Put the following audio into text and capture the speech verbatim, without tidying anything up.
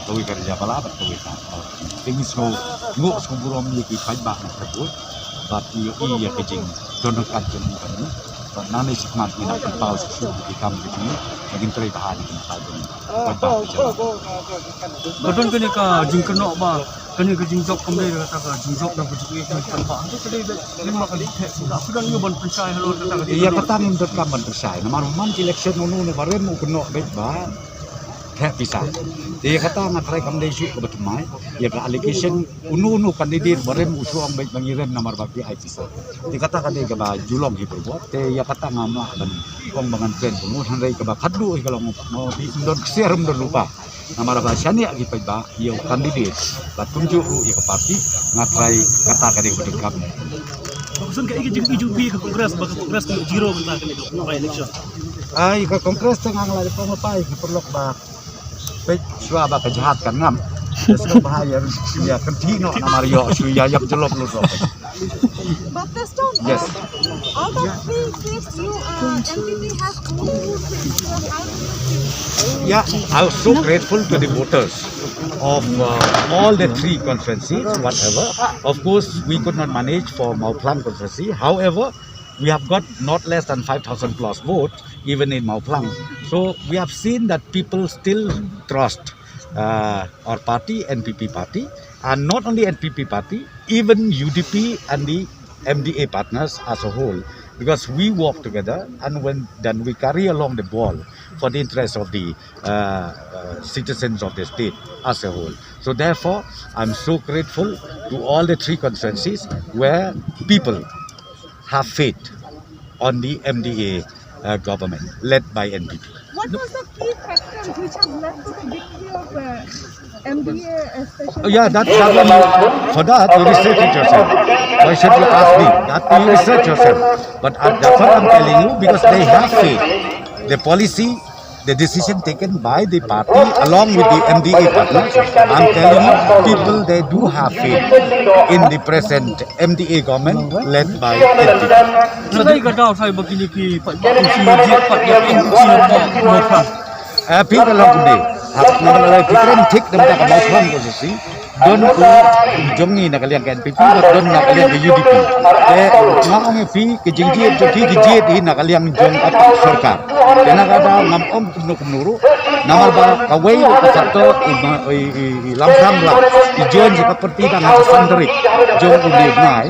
Kawei ka ri jabala bad kawei ka. Te ngi sngew, nguh sngew burom ïa ki paidbah na ka bun. Bad ïa, ïa ka jingdon ryngkat jong ngi bad ngi. Bad nangne shakhmat ngi nang pynpaw shuh shuh ïa ki kam jong ngi. Ba ngin trei bha ïa ki paidbah ka jylla. Ka don kane ka jingkynnoh ba kane ka jingjop kam dei kata ka jingjop da ka jingïeit ka jingkynnoh. Ka dei bad lem ma ka dei theh pisa. Ka don ïa ban pynshai halor kata ka. Ïa kata ngim donkam ban pynshai. Namar man ki election uno uno ba rem u kynnoh beit ba theh pisa. Te ïa kata nga tharai kam dei shuh kaba thymmai. Ïa ka allegation uno uno candidate ba rem u shu ong beit ba ngi rem namar ba ki ai pisa. Te kata ka dei kaba ju long hi beit. Te ïa kata ngam lah ban ong ba ngan kren kumno hynrei kaba khadduh hi ka long, mo, ym don ksiar ym don lypa. Namar ba shaniah ki paidbah ïa u candidate bad kumjuh ruh ïa ka party, nga tharai kata ka dei kaba donkam. Ba ka sun ka ïa ka jing-, ïa ka jingpyni ka Congress, ba ka Congress ka zero mynta kane ka by election. Ai, ka Congress te nga la ïa pong lepai, ki paralok ba peit shuwa ba ka jahaj kan ngam. Te sngewbha ïa, ïa kynthih noh namar ïoh shu ïa ïap jyllop lut noh. But Feston, yes, out of three seats, you, uh, N P P has only two seats. So how do you feel? Yeah, I was so grateful to the voters of, uh, all the three constituencies, whatever. Of course, we could not manage for Mawphlang constituency. However, we have got not less than five thousand plus votes, even in Mawphlang. So we have seen that people still trust, uh, our party, N P P party, and not only N P P party, even U D P and the M D A partners as a whole, because we work together, and when then we carry along the ball for the interest of the, uh, uh, citizens of the state as a whole. So therefore, I'm so grateful to all the three constituencies where people have faith on the M D A, uh, government led by N P P. What was the key factor which has led to the victory of, uh, M D A especially? Oh, yeah, that, that one, you, for that, you research it yourself. Why should you ask me? That you research yourself. But, uh, that's what I'm telling you, because they have faith. The policy, the decision taken by the party along with the M D A partners, I'm telling you, people, they do have faith in the present M D A government led by N P P. Sa dei ka daw sa ba kine ki paidbah ki jied pat ïa ka M D A. Eh, phi ka long kumne. Hap namar ba phi kren thik namar ka Mawphlang constituency. Don ki jong ngi na ka liang ka N P P, bad don na ka liang ka U D P. Te nga ong ïa phi, ki jingjied jong ki, ki jied hi na ka liang jong ka sorkar. Te na ka daw ngam ong kumno kumno ruh. Namar ba kawei ruh ka factor i ma-, i, i, i Lamphram la i join sha ka party da ha ka san tarik jong u bnai.